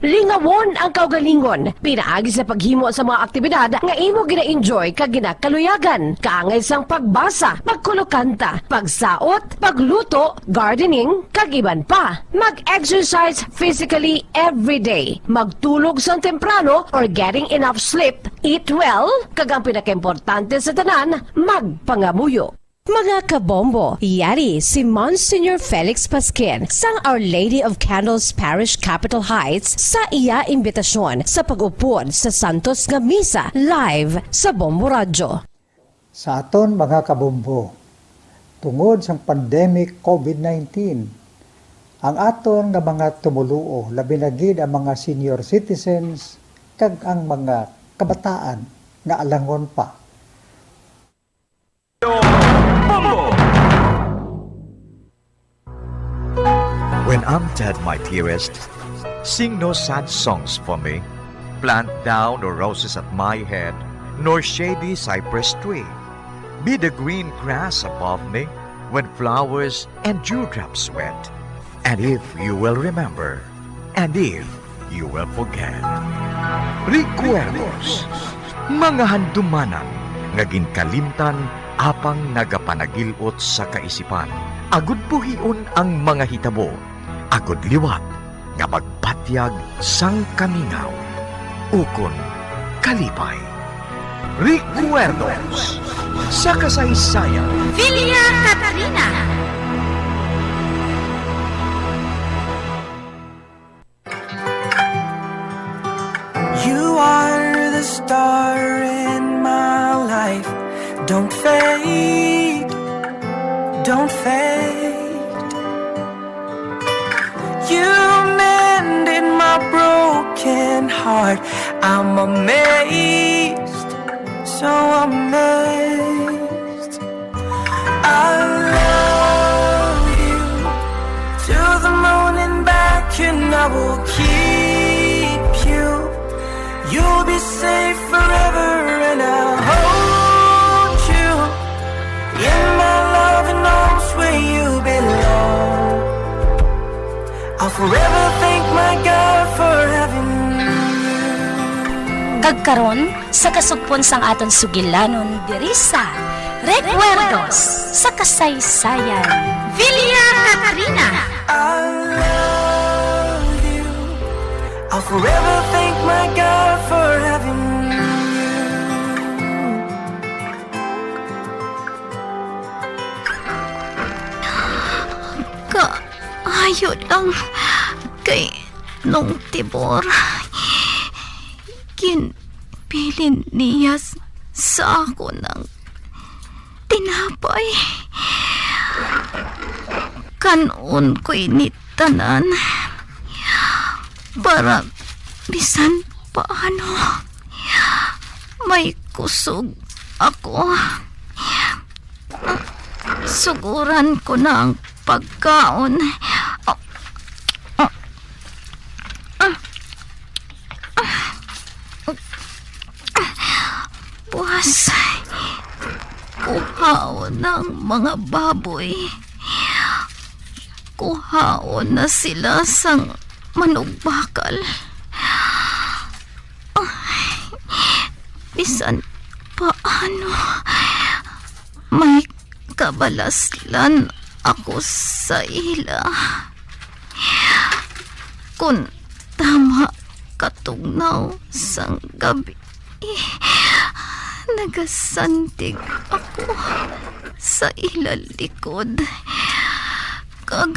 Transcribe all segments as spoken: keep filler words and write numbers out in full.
Lingawon ang kaugalingon pinaagi sa paghimo sa mga aktibidad nga imo gina-enjoy kag ginakaluyagan, kaangay sang pagbasa, pagkulokanta, pagsaot, pagluto, gardening, kag iban pa. Mag-exercise physically every day. Magtulog sang temprano or getting enough sleep. Eat well, kag ang pinakaimportante sa tanan, magpangamuyo. Mga kabombo, yari si Monsignor Felix Pasquin sang Our Lady of Candles Parish, Capitol Heights, sa iya imbitasyon sa pag-upod sa santos nga misa live sa Bombo Radyo. Sa aton mga kabombo, tungod sang pandemic COVID nineteen, ang aton nga mga tumoluo, labi na gid ang mga senior citizens kag ang mga kabataan nga alangon pa. Bombo! When I'm dead, my dearest, sing no sad songs for me. Plant thou no roses at my head, nor shady cypress tree. Be the green grass above me when flowers and dewdrops wet. And if you will remember, and if you will forget. Recuerdos, mga handumanan nga ginkalimtan apang nagapanagil-ot sa kaisipan. Agud buhion ang mga hitabo, agud liwat nga magpatyag sang kamingaw ukon kalipay. Recuerdos sa kasaysayan. Villa Catrina. You are the star in my life. Don't fade, don't fade. You mended my broken heart. I'm amazed, so amazed. I love you to the moon and back, and I will keep you. You'll be safe forever, and I'll hold you in my loving arms where you belong. I'll forever thank my God for having you. Kag karon, sa kasugpon sang aton sugilanon diri sa Recuerdos sa Kasaysayan. Villa Catrina. I love you. I'll forever thank my God for having you. Kaayo lang kay Nung tibor, ginbilin niya s-, sa akon ang tinapay. Kan-on ko ini tanan para bisan paano may kusog ako. Suguran ko na ang pagkaon. Buwas, kuhaon ang mga baboy. Kuhaon na sila sang manugbakal. Ay, bisan paano, may kabalaslan ako sa ila. Kon tama katugnaw sang gabi, nagasandig ako sa ila likod, kag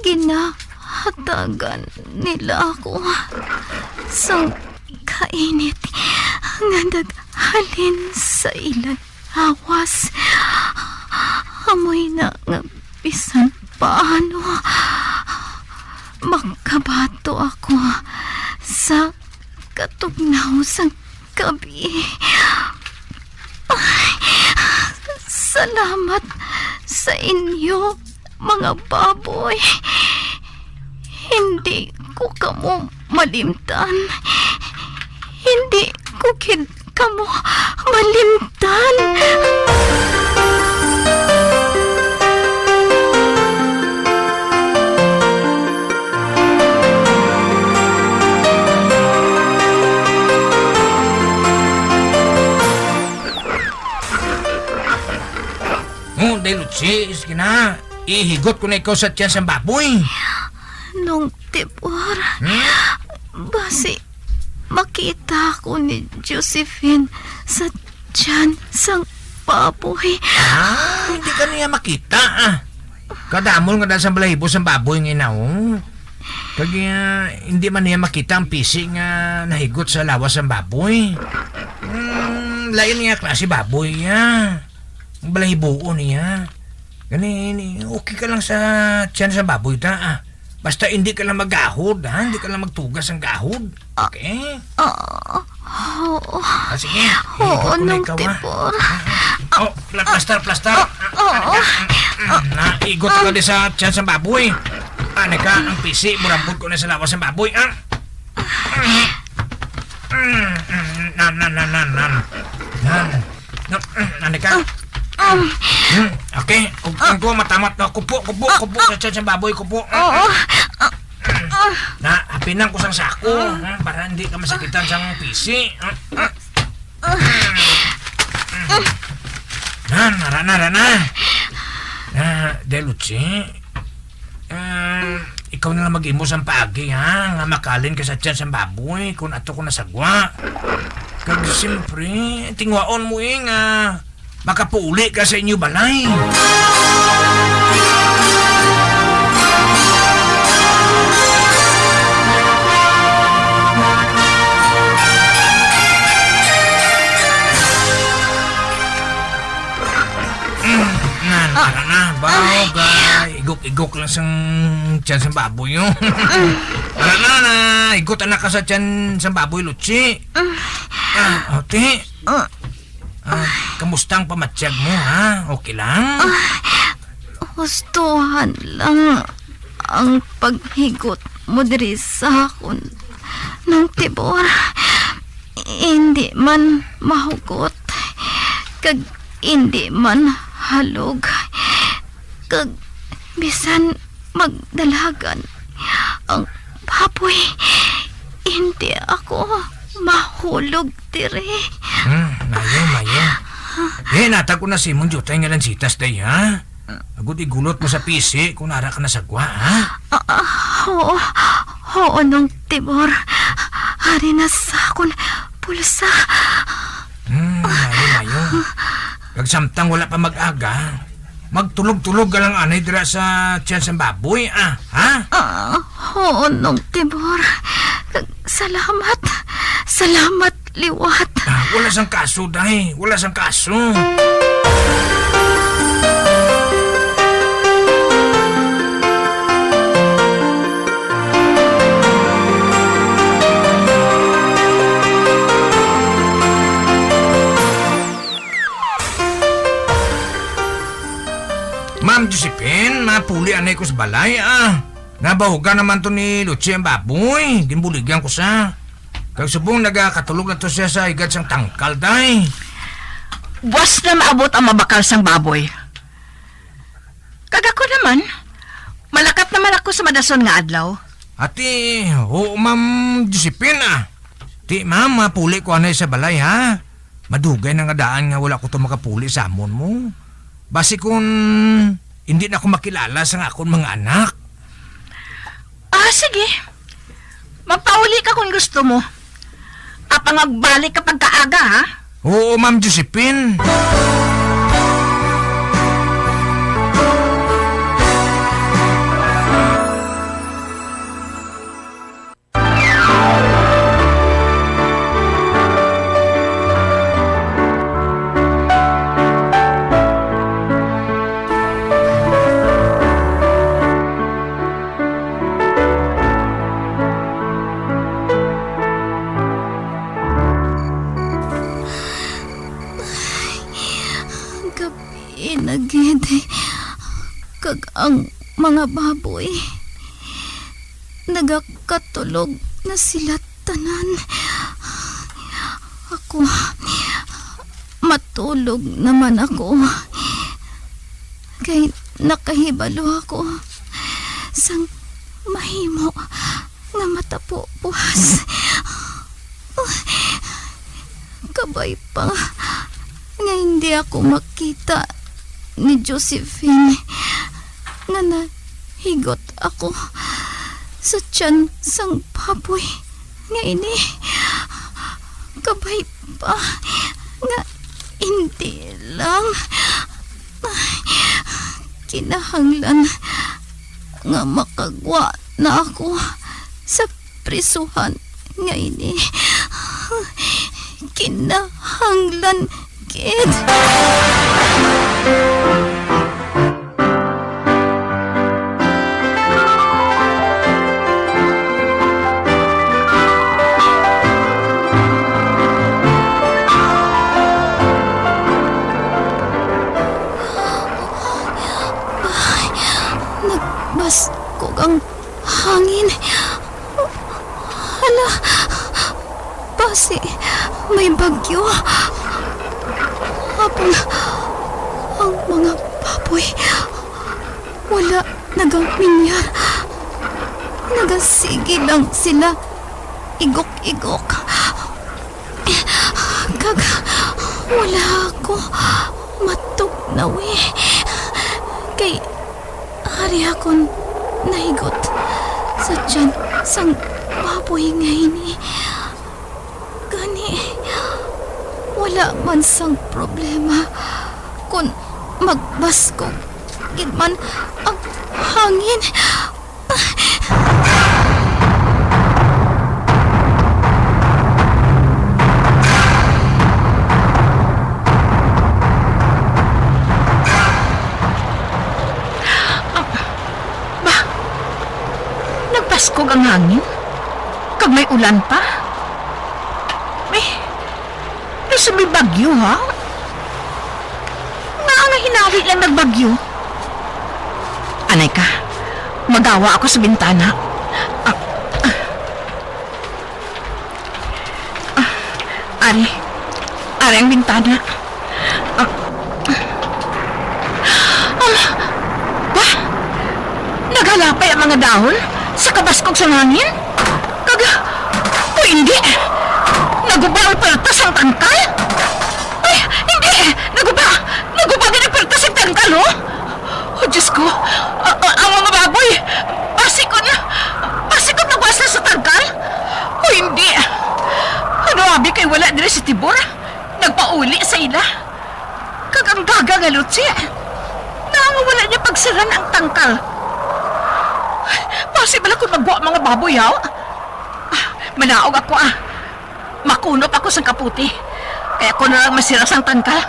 ginahatagan nila ako sang kainit nga naghalin sa ila lawas. Amoy na nga bisan paano makabato ako sa katugnaw sang gabi. Ay, salamat sa inyo, mga baboy. Hindi ko kamo malimtan. Hindi ko gid kamo malimtan. Oh, day Luchi, sige na. Ihigot ko na ikaw sa tiyan sang baboy. Nong Tibor, Hmm? basi makita ko ni Josephine sa tiyan sang baboy. Ah, hindi ka niya makita, ah. Kadamol nga daan sang balahibo sang baboy nga inaw. Kag, ah, hindi man niya makita ang pisi nga nahigot sa lawas sang baboy. Hmm, lain niya klase baboy, ah. Ang balahibuon niya. Gani, ni, okay ka lang sa tiyan sa baboy ta, ah. Basta hindi ka lang maggahod, ha? Hindi ka lang magtugas ang gahod. Okay? Ah, oo. Ah, sige. Oo, Igot ko na Nong ikaw, ha? Tibor. Oh, pla-, plaster, plaster. Oo. Ah, ah, ah, ah, naigot ka di sa tiyan sa baboy. Ano ka, ang pisi, murambot ko na sa lawas ng baboy, ah. Nan, nan, nan, nan, nan. Nan. Nan, mm, nani ka? Ah, ah. Hmm, okay. Ug ang ko matamat na, kupo, kupo, kupo sa tiyan sa baboy, kupo. Oo. Ah, ah. Na, hapinan ko sang sako, ha, para hindi ka masakitan sang pisi. Ah, ah. Nan, ara na, ara na. Ah, Deluchi. Ah, ikaw na lang mag-imo sang paagi, ha, nga makalin ka sa tiyan sang baboy kung ato ko nasagwa. Kag siyempre, tingwaon mo, eh, nga makapuli ka sa inyo balay. Mm, nan, Ah. tara na. Baw, Ay. ga, igok-igok lang sang tiyan sang baboy, oh. Mm. Tara na, na. Igot anak ka sa tiyan sang baboy, Luchi. Mm. Ah, ate. Ah. Ah, kamusta ang pamatyag mo, ha? Okay lang? Ah, hustuhan lang ang paghigot mo diri sa akon, Nong Tibor. Hindi man mahugot, kag hindi man halog, kag bisan magdalagan ang baboy, hindi ako mahulog diri. Hmm, mayo, mayo. Eh, natag ko na si imong diutay nga lansitas, day, ha? Agud igulot mo sa pisi kung ara ka nasagwa, ha? Ah, ah, oo. Oo, Nong Tibor. Ari na sa akon bulsa. Hmm, mayo, mayo. Kag samtang wala pa mag-aga, magtulog-tulog ka lang anay dira sa tiyan sang baboy, ah, ha? Ah, oo, Nong Tibor. Kag salamat. Salamat liwat. Ah, wala sang kaso, day. Wala sang kaso. Ma'am Josephine, mapuli anay ko sa balay, ah. Nabahugan naman to ni Luchi ang baboy. Ginbuligan ko sa. Kag subong nagakatulog na to siya sa higad sang tangkal, day. Buas na maabot ang mabakal sang baboy. Kag ako naman, malakat naman ako sa madason nga adlaw. Ati, oo, Ma'am Josephine, ah. Ti, ma'am, mapuli ko anay sa balay, ha? Madugay na nga daan nga wala ko to makapuli sa amon mo. Basi kun hindi na ako makilala sa akon mga anak. Ah, sige. Magpauli ka kung gusto mo. Apang magbalik ka pagkaaga, ha? Oo, Ma'am Josephine. Gabi na gid, kag ang mga baboy nagakatulog na sila tanan. Ako, matulog naman ako. Kay nakahibalo ako sang mahimo nga matapo buwas. Kabay pa nga hindi ako makita ni Josephine nga nahigot ako sa tiyan sang baboy nga ini. Kabay pa nga hindi lang kinahanglan nga makagwa na ako sa prisuhan nga ini. Kinahanglan gid. Ay, nagbaskog ang hangin. Hala, basi may bagyo. Apon ang mga baboy wala nagaminyar. Nagasigi lang sila igok-igok. Kag wala ako matugnawi. Kay ari akon nahigot sa tiyan sang baboy nga ini. Gani, wala man sang problema kon magbaskog gid man ang hangin. Ba, nagbaskog ang hangin? Kag may ulan pa? May, may sumibagyo, ha? Nga nga hinawi lang nagbagyo? Anay ka, magawa ako sa bintana. Ah, ah. Ah, ari. Ari ang bintana. Ah. Ah. Ba? Naghalapay ang mga dahon sa kabaskog sang hangin? Kag, o hindi, naguba ang puwerta sang tangkal? Ay, hindi! Naguba! Naguba gid ang puwerta sang tangkal, oh! Oh, Diyos ko! A-, a-, ang mga baboy! Basi kon, basi kon nagwa sila sa tangkal? O hindi! Ano abi kay wala diri si Tibor? Nagpauli sa ila. Kag ang daga nga lutsi, nangawala niya pagsiran ang tangkal. Basi bala kon magwa mga baboy, haw? Ah, manaog ako, ah. Makunop ako sang kaputi. Kay ako na lang masira sang tangkal.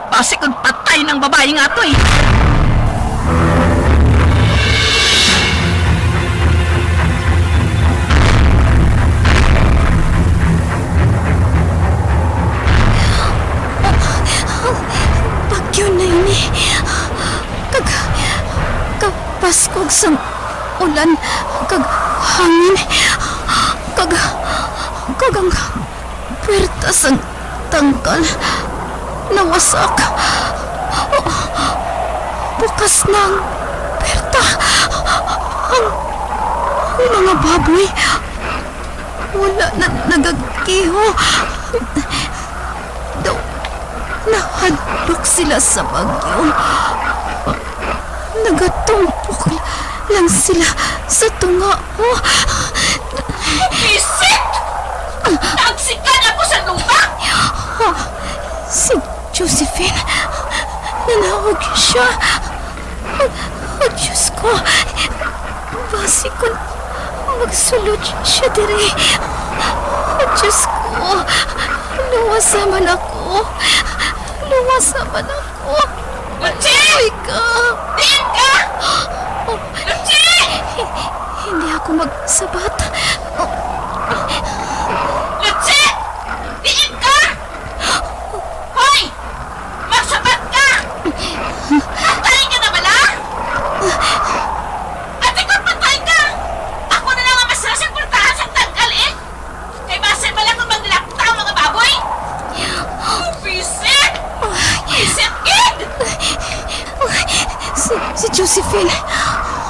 Basi kon patay nang babayi nga to, eh. Bagyo na ini. Kag, kapaskog sang ulan kag hangin, kag, kag ang puwerta sang tangkal nawasak. Bukas na ang puwerta. Ang, ang mga baboy wala na nagagiho. Daw, nahadlok sila sa bagyo. Nagatumpok lang sila sa tunga ko. Bisit! Nagsikan ako sa lupa! Ha? Si Josephine, nanawag siya. Oh, Diyos ko, basi kon magsulod siya diri. Oh, Diyos ko, luwasa man ako. Luwasa man ako. Lucy! Uy ka. Diin ka? Oh, Lucy! Hindi ako magsabat. Oh. Lucy! Diin ka? Hoy! Magsabat ka! Patay ka na bala? Ate ko, patay ka! Ako na lang ang masira sa pultahan sa tangkal, eh! Kay basin bala kung maglakta ang mga baboy! Bisit! Bisit, kid! Si, si Josephine,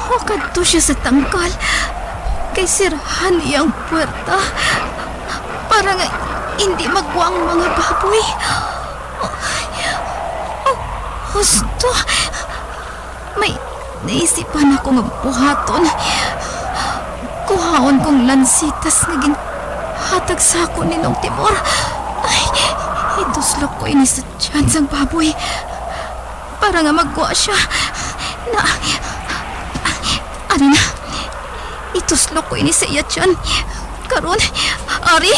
makadto siya sa tangkal. Kay sirhan niya ang puwerta para nga hindi magwa ang mga baboy. Oh, Gusto. May naisipan ako nga buhaton. Kuhaon kong lansitas nga ginhatag sa akon ni Nong Timor. Ay, ituslok ko ini sa tiyan sang baboy para nga magwa siya. Na, ari na. Ituslok ko ini sa iya tiyan. Karon, ari.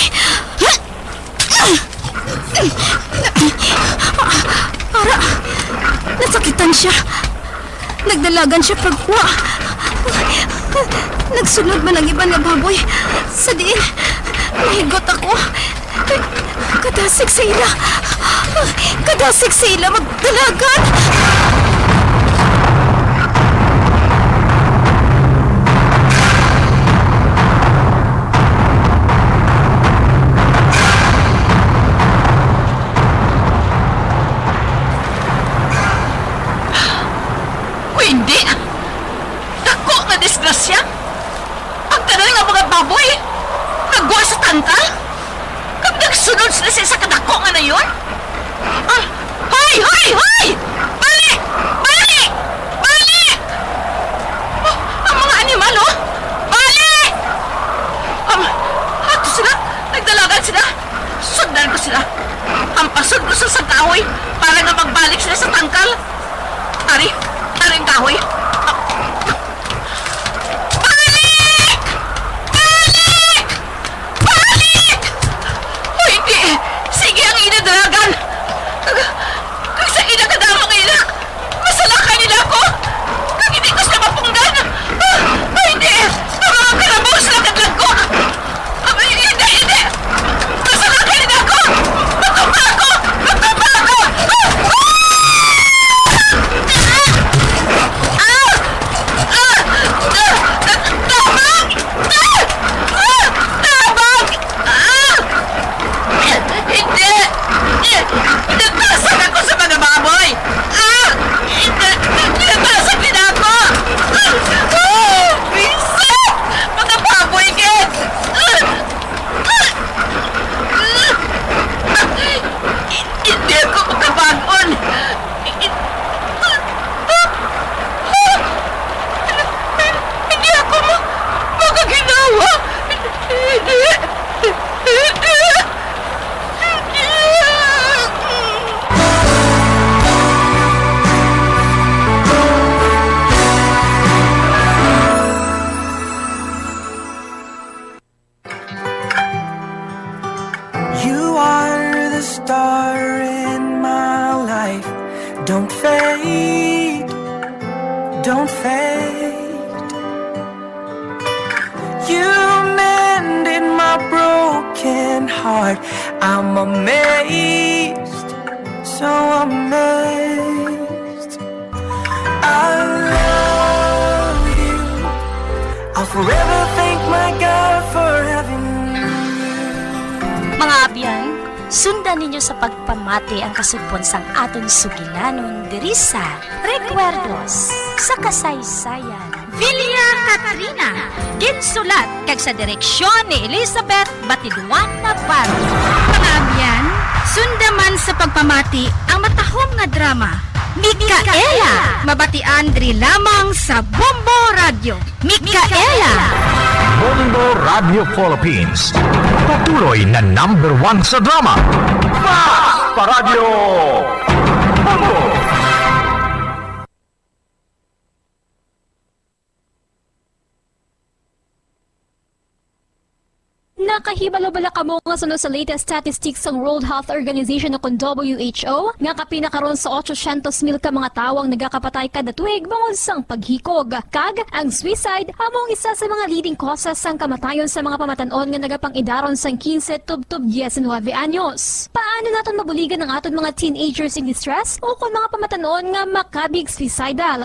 Ara, nasakitan siya. Nagdalagan siya pagwa. Nagsunod man ang iban nga baboy sa diin nahigot ako. Kadasig sa ila. Kadasig sa ila magdalagan. Kung hindi, dako nga disgrasya. Ang tanan nga mga baboy nagwa sa tangkal, kag nagsunod sila sa isa ka dako nga nayon. Ah, hoy, hoy, hoy! Balik! Balik! Balik! Oh, ang mga animal, oh! Balik! Um, ato sila! Nagdalagan sila! Sundan ko sila! Hampason ko sila sa kahoy para nga magbalik sila sa tangkal! Ari, ari ang kahoy! Balik! Balik! Balik! O hindi! Sige ang ila dalagan! Kag, kag sa ila kadamo nga ila, masalakay nila ako! Kag hindi ko sila mapunggan! Ah, ah, hindi! Ang mga kalabaw sila kadlagko! Ah, hindi, hindi! Masalakay nila ako! Matumba ako! Matumba ako! Ah! Ah! Ah! Ah! Ah! Ah! Tabang! Ah! Ah! Tabang! Ah! Hindi! Pinagtasan ako sa mga baboy! Ah! Hindi! Pinagtasan din ako! Ah! Bisan! Mga baboy, gid! Ah! Ah! Ah! Hindi ako makabag-on! Hindi ako ma-, makaginawa. Hindi. Hindi. Hindi. You are the star in my life. Don't fade, don't fade. You mended my broken heart. I'm amazed, so amazed. I love you. I'll forever thank my God for having you. Mga abyan, sundan ninyo sa pagpamati ang kasugpon sang aton sugilanon diri sa Recuerdos sa Kasaysayan. Villa Katrina, ginsulat kag sa direksyon ni Elizabeth Batiduan Navarro. Mga abyan, sunda man sa pagpamati ang matahom nga drama, Mikaela, mabatian diri lamang sa Bombo Radyo. Mikaela. Bombo Radyo Philippines, patuloy na number one sa drama. Pa, pa Radyo Bombo! Nakahibalo bala kamo nga suno sa latest statistics sang World Health Organization o kon W H O nga kapin na karon sa otsosyentos mil ka mga tawo ang nagakapatay kada tuig bangod sang paghikog? Kag ang suicide amo ang isa sa mga leading causes sang kamatayon sa mga pamatan-on nga nagapang-idaron sang quince tubtob diecinuebe anyos. Paano naton mabuligan ang aton mga teenagers in distress o kon mga pamatan-on nga makabig suicidal?